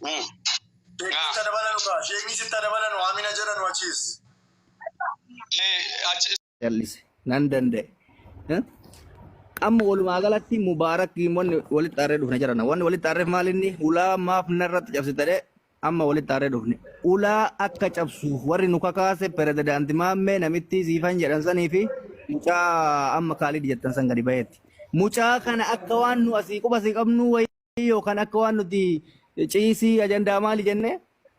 Sheekni itti dabalanu kaa. Sheekni sitti dabalanu Amina jedhanu achiis. Achi Callise nan danda'e. Eh? Amma walumaa galatti Mubaarak wanni walitti xaarree dhufne jedhana. Wanni walitti xaarreef maal inni ulaa maaf narratti cabsitadhe amma walitti xaarree dhufne. Ulaa akka cabsuuf warri nu kakaase pirezidaanti Maammee namitti siifan jedhan sanii fi mucaa amma Kaalid jettan san gadi baheetti. Mucaa kana akka waan nu asii quba asii qabnu wayii yookaan akka waan nuti ciisii ajandaa maali jenne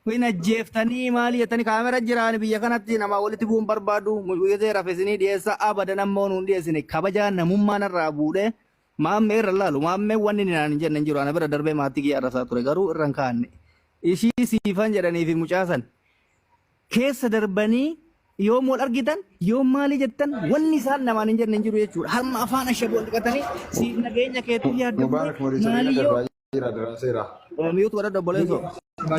hin ajjeeftanii maali jettanii kaamera jiraan biyya kanatti namaa walitti bu'uun barbaadu mucuyyeesee rafesinii dhiyeessa abadan ammoo nuun dhiyeessine kabajaa namummaa narraa buudhee maammee irra laalu maammee wanni inni naan hin jenne hin jiru ana bira darbee maatii kiyya arrasaa ture garuu irra hin kaanne ishii siifan jedhanii fi mucaasan keessa darbanii yoom wal argitan yoom maalii jettan wanni isaan namaan hin jenne hin jiru jechuudha. Harma afaan ashaboon dhiqatanii siif nageenya keetti yaaddu Mubaarak Moriisoon maalii yoo darbaa jira daraaseera. miyuutu godhadhu obboleessoo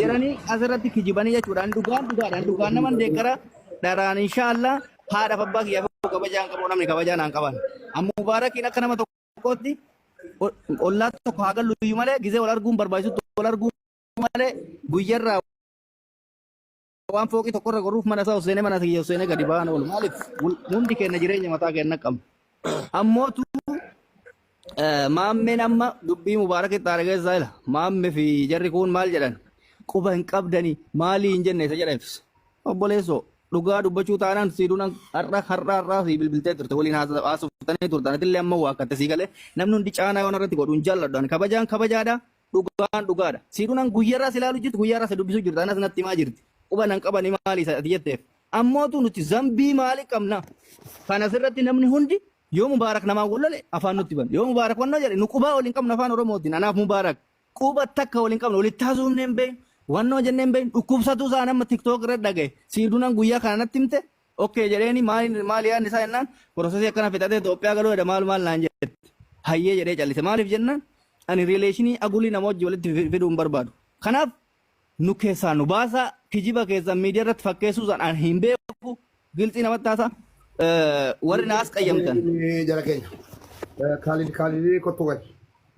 jedhanii asirratti kijibanii jechuudha. Ani dhugaan dhugaadhaan dhugaan naman deeggara dharaan inshaallah haadhaaf abbaa kiyyaaf kabajaan qabu namni kabajaa naan qaban. Amma Mubaarakiin akka nama tokkootti ollaa tokko haa gallu iyyuu malee gizee wal arguun barbaachisutti wal arguu malee guyyarraa waan fooqii tokkorra goruuf mana isaa ol seenee mana kiyya ol seenee gadi ba'an oolu. Maaliif hundi keenya jireenya mataa keenya qabna. Ammootu maammeen amma dubbii Mubaarak itti aare keessaa ila maamme fi jarri kun maal jedhan quba hin qabdani maalii hin jenne isa jedha ibsa. Obboleessoo dhugaa dubbachuu taanaan siiduun har'a har'a har'aa si bilbiltee turte waliin haasoftanii turtan atillee amma waa akkatte sii galee namni hundi caanaa waan irratti godhu hin jaalladhu ani kabajaan kabajaadha. Dhugaan dhugaadha. Siidunan guyyarraa si ilaalu jirti guyyarraa si dubbisuu jirti anas natti himaa jirti. Quba nan qabani maali isa ati jetteef. Ammootu nuti zambii maali qabna. Kan asirratti namni hundi yoo Mubaarak namaan wal lole afaan nutti banu. Yoo Mubaarak wannoo jedhe nu qubaa waliin qabnu afaan Oromootiin anaaf Mubaarak quba takka waliin qabnu walitti haasofnee hin beeknu. Wannoo jennee hin beeknu dhukkubsatuu isaa nama TikTok irra dhagaye. Siidunan guyyaa kana natti himte Okay jedheeni maali maali yaadni isaa jennaan processii akkana fixatee Itoophiyaa galuu jedha maal maal naan jette. Hayyee jedhee callise. Maaliif jennaan ani rileeshinii agulii nama wajji walitti fiduu hin barbaadu. Kanaaf nu keessaa nu baasaa kijiba keessan miidiyaa irratti fakkeessuu san ani hin beeku gilxii namatti haasaa. Warri naas qayyamtan. Jara keenya. Kaalid Kaalid kottu gali.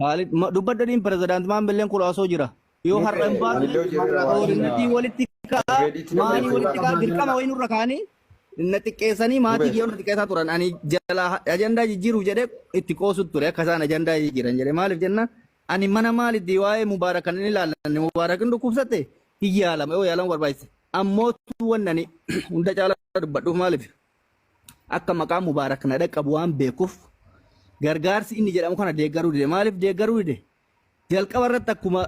Kaalid dubbadhaniin pirezidaanti Maambilleen kulaasoo jira. Yoo har'a hin baasne Anillee hojii irra waan xoorinnatii walitti ka'a Reediitti maanii dabarsuu walitti ka'a dirqama wayii nurra kaa'anii na xiqqeessanii maatii Mubee. kiyya na xiqqeessaa turan ani jalaa ajandaa jijjiiruuf jedhee itti qoosutti ture akka isaan ajandaa jijjiiran jedhe maaliif jennaan ani mana maalitti waa'ee mubaarak kan inni ilaallanne mubaarakin dhukkubsatte hin yaalama yoo yaalamu barbaachise ammoo wanni ani hunda caalaa dubbadhuuf maaliif akka maqaa mubaarak na dhaqqabu waan beekuuf gargaarsi inni jedhamu kana deeggaruu dide maaliif deeggaruu dide Jalqaba irratti akkuma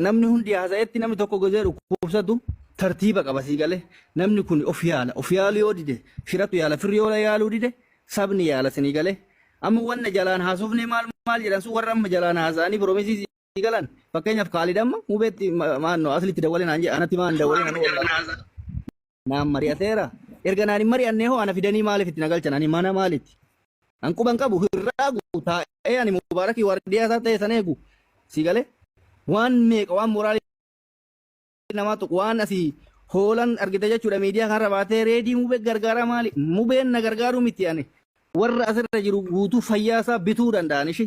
namni hundi haasa'etti namni tokko gozee dhukkubsatu tartiiba qaba sii galee namni kun of yaala of yaaluu yoo dide firatu yaala firri yoo yaaluu dide sabni yaala sinii galee amma wanna jalaan haasofnee maal maal jedhan sun warra amma jalaan haasa'anii piroomisii sii galan fakkeenyaaf Kaalid amma mubeetti maannoo aslitti dawwalee naan jedhe anatti maan dawwalee naan naan mari'ateera. Erga naan hin mari'annee hoo ana fidanii maaliif itti na galchan? Ani mana maalitti? An quban qabu hirraagu taa'ee ani mubaarakii waardiyaa isaa ta'e san eegu. Si galee waan meeqa waan moraalii namaa tuqu waan asii hoolan argite jechuudha miidiyaa kanarra baatee reedii mubee gargaaraa maali? Mubeen na gargaaruu miti ani. Warra asirra jiru guutuu fayyaa isaa bituu danda'an ishi.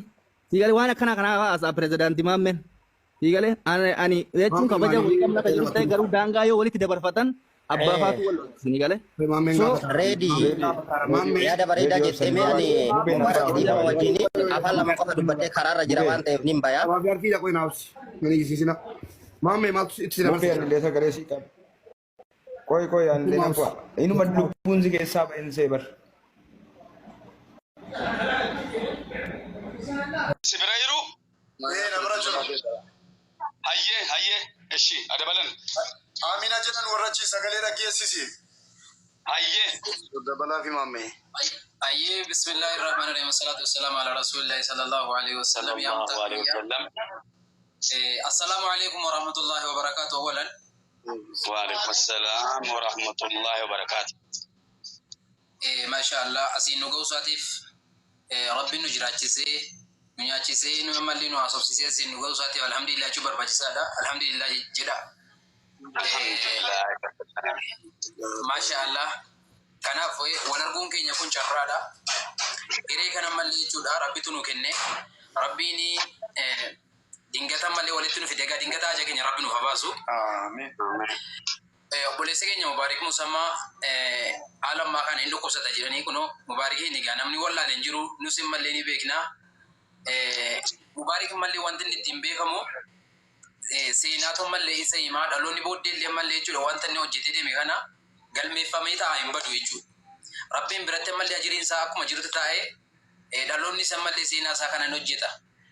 Si galee waan akkanaa kanaa haasa'a pirezidaanti Maammeen. Siigalee ani ani jechuun kabaja walii qabna kan jirus ta'e garuu daangaa yoo walitti dabarfatan abbaa faatu wal lolti siigalee. Maammeen So gaafata. Reedi Maammeen yaada bareedaa jettee mee ani Mubaarak dhiifama wajjin afaan lama qofa dubbadhee karaarra jira waan ta'eef nin baya. Abaafi harkii dhaqoo hin haabsi. Mana jisiisina. Maammee maaltu itti si Mubee dabarsa jira? anillee sagalee sii qaba. Qoy qoy anillee nan bu'a. Inuma lubbuun si keessaa ba'een see bar. Si bira jiru? Ee na bira jiru. Hayyee hayyee eshi adabalan. Amina jedhan warra achii sagalee dhageessisi. Hayyee. Dabalaa fi maammee. Ayyee bismillahir rahmanir rahim wassalatu wassalamu ala rasulillahi sallallahu alaihi wasallam yaa Sallallahu alaihi mutaqiyya. wasallam. Assalamu alaikum warahmatullahi wabarakatuh awalan. Wa alaikum assalam wa rahmatullahi wa barakatuh. Masha Allah asiin nu ga'uu isaatiif Rabbiin nu jiraachisee nu nyaachisee nu ammallee nu haasofsiisee asiin nu ga'uu isaatiif alhamdulillah jechuun barbaachisaadha. Alhamdulillah jedha. Alhamdulillah. Masha Allah. Kanaaf wal arguun keenya kun carraadha. Hiree kana ammallee jechuudha Rabbitu nu kenne. Rabbiin Dingata malee walitti nu fide egaa dingata haja keenya Rabbi nuuf haa baasu. Amiin. Obboleessi keenya Mubaarik Musammaa haala ammaa kana hin dhukkubsata jedhanii kunoo Mubaarikiin egaa namni wallaale hin jiru nus hin mallee ni beekna. Mubaarik mallee wanti inni ittiin beekamu seenaatu mallee isa himaa dhaloonni booddee illee mallee jechuudha wanta inni hojjetee deeme kana galmeeffamee ta'a hin badu jechuudha. Rabbiin biratti mallee ajiriin isaa akkuma jirutti taa'ee dhaloonni isa mallee seenaa isaa kana hin hojjeta.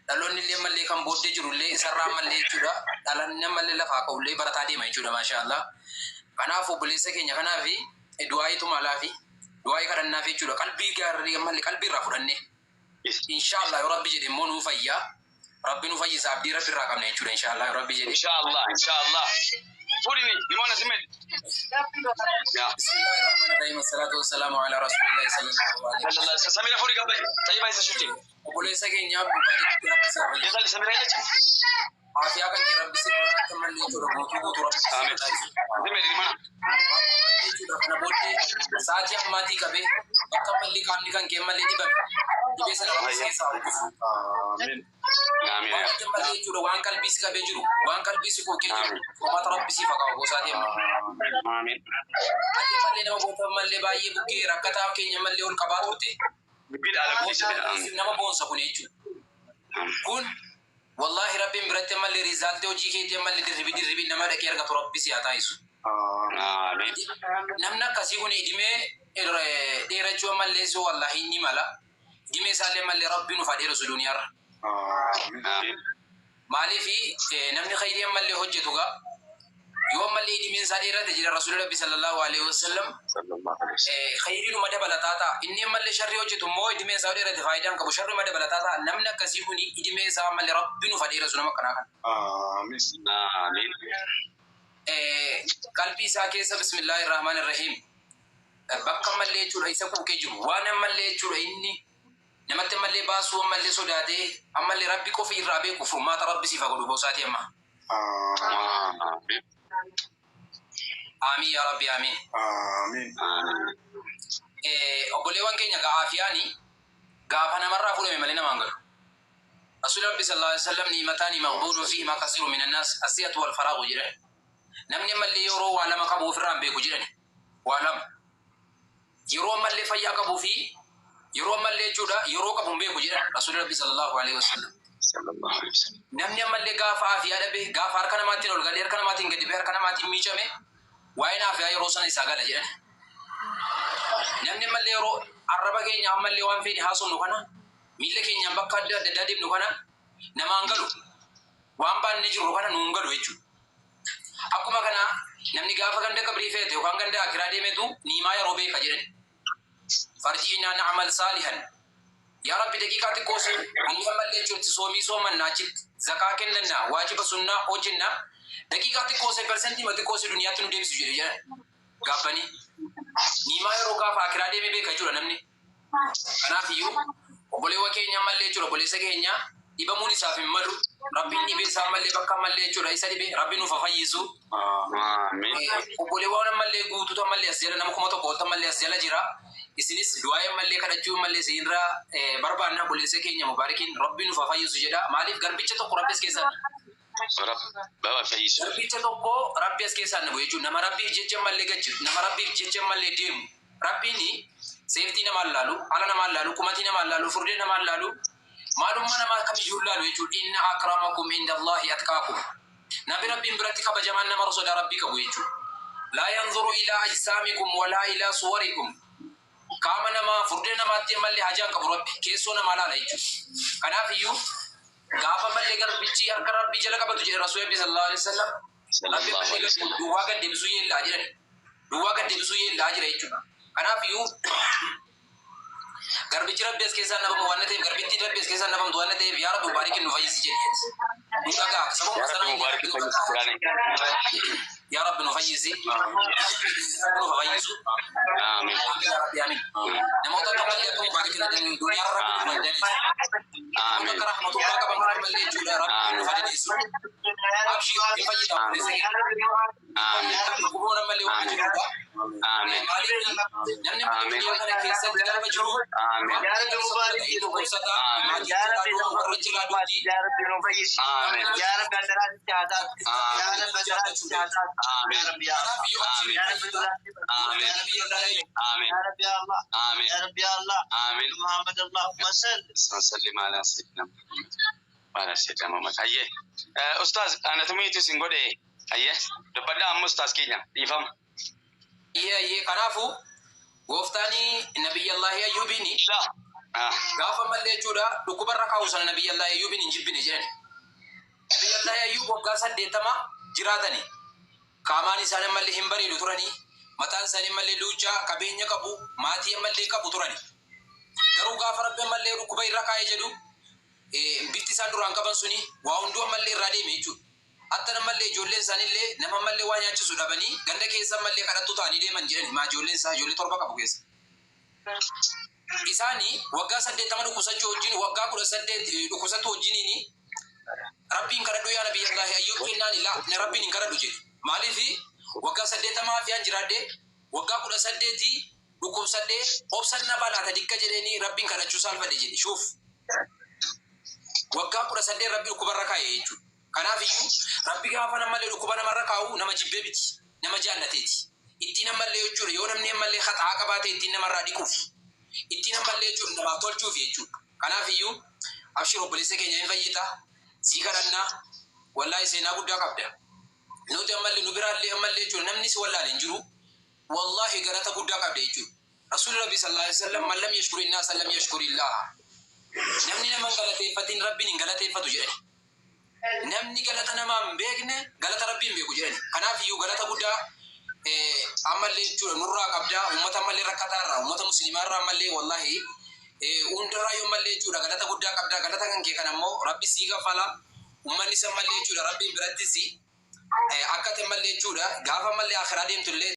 Dhaloonni illee mallee kan booddee jiru illee isarraa mallee jechuudha. Dhalanni mallee lafaa ka'u illee barataa deema jechuudha maashaallah. Kanaaf obboleessa keenya kanaaf du'aayitu malaafi du'aayii kadhannaaf jechuudha. Qalbii gaarii mallee qalbii irraa fudhannee. Inshaallah yoo Rabbi jedhe immoo nuu fayyaa. Rabbi nu fayyisa abdii Rabbi irraa qabna jechuudha inshaallah yoo Rabbi jedhe. Inshallah, inshallah. Fuudhini, limoona simet. Ya. Bismillahirrahmanirrahim. Assalatu wassalamu ala rasulillahi sallallahu alaihi wasallam. Samira fuudhi gabbaye. Tayyibaa isa shutti. Obboleessa keenya Mubaarik Rabbi isaa fayyisa. Yasal Samira jecha. Aafiyaa kan kee Rabbi si biraa akka mallee jechuudha guutuu guutuu Rabbi si Amiin. taasisu. Simet limona. Jechuudha kana booddee sa'aatii ammaatii qabee bakka malli qaamni kan kee mallee dhibame dhibee sana Rabbi si keessaa hordofuu. Amiin. Amiin. Waan ati mallee jechuudha waan qalbii si qabee jiru waan qalbii si quuqee jiru qormaata Rabbi siif haa qabu gosaatii amma. Amiin. Ati mallee nama goota mallee baay'ee bukkee rakkataa keenya mallee ol qabaa turte. Bid'a ala bilisa bid'a. Nama boonsa kun jechuudha. Kun wallahi Rabbiin biratti mallee riizaaltee hojii keetii mallee dirribii dirribii nama dhaqee argatu Rabbi si haa taasisu. Amiin. Namni akkasii kun idimee dheerachuu ammallee si wallahi ni mala. Idimee isaallee mallee Rabbi nuuf haa dheeressu duniyaarra. Amiin. Maaliif namni khayrii ammallee hojjetu gaa yoo ammallee idimeen isaa dheerate jedha Rasuulli Rabbi sallallahu alaihi wasallam Sallallahu alaihi wasallam. khayriinuma dabalataa ta'a. Inni ammallee sharrii hojjetu immoo idimeen isaa dheerate faayidaa hin qabu. Sharriuma dabalataa ta'a. Namni akkasii kun idimee isaa ammallee Rabbi nuuf haa dheeressu nama akkanaa kana. Amiin. Amiin. Qalbii isaa keessa bismillaahi rahmaan irrahiim bakka ammallee jechuudha isa quuqee jiru waan ammallee jechuudha inni namatti ammallee baasuu ammallee sodaatee ammallee Rabbi qofi irraa beeku furmaata Rabbi siif haa godhu boosaati amma. Amiin. Aamiin yaa Rabbi aamiin. Amiin. Amiin. Obboleewwan keenya ga'aafiyaani gaafa namarraa fuudhame malee namaan galu. Rasuulli Rabbi sallallahu alaihi wasallam ni'mataani maghbuunun fiihimaa kasiirun minan naas as-sihhatu wal faraagu jedhan. Namni ammallee yeroo waa lama qabu ofirraa hin beeku jedhani. Waa lama. Yeroo ammallee fayyaa qabuu fi yeroo ammallee jechuudha yeroo qabu hin beeku jedhan Rasuulli Rabbi sallallahu alaihi wasallam. Sallallahu alaihi wasallam. Namni ammallee gaafa aafiyaa dhabe gaafa harka namaatiin ol galee harka namaatiin gadi ba'e harka namaatiin miicame waa'een aafiyaa yeroo sana isaa gala jedhan. Namni ammallee yeroo arraba keenya ammallee waan feene haasofnu kana miilla keenyaan bakka adda addaa deemnu kana namaan galu waan baannee jirru kana nuun galu jechuudha. Akkuma kana namni gaafa ganda qabrii feete yookaan ganda akiraa deemetu niimaa yeroo beeka jedhan. Farji'inaa na'amal saalihan. Yaa Rabbi daqiiqaa xiqqoo sun inni ammallee jechuutti soomii soomannaa achitti zakaa kennannaa waajiba sunnaa hojjennaa daqiiqaa xiqqoo se persentii xiqqoo se duniyaatti nu deebisu jedhe jedhan gaabbanii. Niimaa yeroo gaafa akiraa deeme beeka jechuudha namni. Kanaaf iyyuu obboleewwan keenya ammallee jechuudha obboleessa keenya dhibamuun isaaf hin malu. Rabbiin dhibee isaa ammallee bakka ammallee jechuudha isa dhibe Rabbi nuuf haa fayyisu. Amiin. Obboleewwan ammallee guutuutu ammallee as jala nama 1000 oltu ammallee as jala jira. Isinis du'aa ammallee kadhachuu ammallee isinirraa barbaanna obboleessa keenya Mubaarikiin Rabbi nuuf haa fayyisu jedha. Maaliif garbicha tokko Rabbi as keessaa Baba fayyisu. Garbicha tokko Rabbi as keessaa nabu jechuudha. Nama Rabbiif jecha ammallee gajjiru, nama Rabbiif jecha ammallee deemu. Rabbiin seeftii namaan laalu, ala namaan laalu, kumatii namaan laalu, furdee namaan laalu, maalummaa namaa kamiyyuu laalu jechuudha. Inna akramakum indallahi atqaakum. Namni Rabbiin biratti kabajamaan nama sodaa Rabbii qabu jechuudha. Laa yanzuru ilaa ajsaamikum walaa ilaa suwarikum. Qaama namaa furdee namaatti ammallee hajaan qabu Rabbi keessoo namaa laala jechuudha. Kanaaf iyyuu gaafa mallee garbichi harka Rabbii jala qabatu jedhe Rasuulli Rabbi sallallahu alaihi wasallam. Rabbi mallee duwwaa gad deebisuu yeellaa jedhan. Duwwaa gad deebisuu yeellaa jira jechuudha. Kanaaf iyyuu garbichi Rabbi as keessaa nabamu waan ta'eef garbittiin Rabbi as keessaa nabamtu waan ta'eef yaa Rabbi Mubaarikin nu fayyisi jedhe. Nu dhagaa sababa Yaa Rabbi Mubaarikin fayyisi jedhani. Yaa Rabbi nu fayyisi. Rabbi nu fayyisu. Amiin. Yaa Rabbi amiin. Namoota akka malee akka Mubaarikin duniyaa Rabbi nu fayyisi. Namoota akka rahmatullaa qaban kan ammallee jechuudha. Rabbiin nu fayyadisu. Abshir hin fayyadamu obboleessa keenya. Dhukkuboon ammallee waan jirudha. Maaliif namni ammallee duniyaa kana keessatti gaafa jiru waan inni dhukkubsata maatii jalaa du'a warra jalaa duuti. Kanaaf iyyuu abshir hin fayyada. سلم على سيدنا محمد وعلى سيدنا محمد. Hayyee ustaaz anatumiitu isin godhe. Hayyee, dubbadhaa amma ustaaz keenya, dhiifama. Iyyee iyyee, kanaafuu gooftaanii Nabiyyallahi Ayyuubiin gaafa mallee jechuudha dhukkubarra kaa'u sana Nabiyyallahi Ayyuubiin hin jibbine jedhani. Nabiyyallahi Ayyuub waggaa 80 jiraatani. Qaamaan isaanii ammallee hin bareedu turanii. Mataan isaanii ammallee luuccaa, qabeenya qabu, maatii ammallee qabu turani. Garuu gaafa Rabbi ammallee dhukkuba irra kaa'ee jedhu bifti isaan duraan qaban suni waa hunduu ammallee irraa deeme jechuudha. Hattan ammallee ijoolleen isaaniillee nama ammallee waa nyaachisu dhabanii ganda keessa ammallee kadhattuu ta'anii deeman jedhani. Maa ijoolleen isaa ijoollee torba qabu keessa. Isaani waggaa 80 dhukkubsachuu wajjin, waggaa 18 dhukkubsachuu wajjiniini Rabbiin kadhadhu yaa Nabiyyallahi Ayyuub jennaan, laa ni Rabbiin hin kadhadhu jedhe. Maaliif? Waggaa 80 afiyaan jiraadhe, waggaa 18 dhukkubsadhee obsan na balaata dikka jedheeni Rabbiin kadhachuu saalfadhe jedhe. Shuuf, waggaa 18 Rabbi dhukkubarra kaa'e jechuudha. Kanaaf iyyuu Rabbi gaafa namallee dhukkuba namarra kaa'u nama jibbee miti, nama jaallateeti. Ittiin ammallee jechuudha yoo namni ammallee haxaa qabaate ittiin namarraa dhiquuf, ittiin ammallee jechuudha namaaf tolchuuf jechuudha. Kanaaf iyyuu abshir obboleessa keenya, hin fayyita, sii kadhannaa. Wallaahi seenaa guddaa qabda. Nuti ammallee nu biraallee ammallee jechuudha namni si wallaale hin jiru. Wallaahi galata guddaa qabda jechuudha. Rasuulli Rabbi sallallahu alaihi wasallam, "Man lam yashkuri naasa lam yashkuri Allah." Namni nama hin galateeffatin Rabbiin hin galateeffatu jedhani. Namni galata namaa hin beekne galata Rabbii hin beeku jedhani. Kanaaf iyyuu galata guddaa ammallee jechuudha nurraa qabdaa, uummata ammallee rakkataa irraa, uummata musliimaa irraa ammallee, wallaahi hundarraa yoo ammallee jechuudha galata guddaa qabdaa. Galata kan kee kana immoo Rabbi sii kaffala. Uummanni isa ammallee jechuudha Rabbiin birattis akka ati ammallee jechuudha gaafa ammallee akhiraa deemtu illee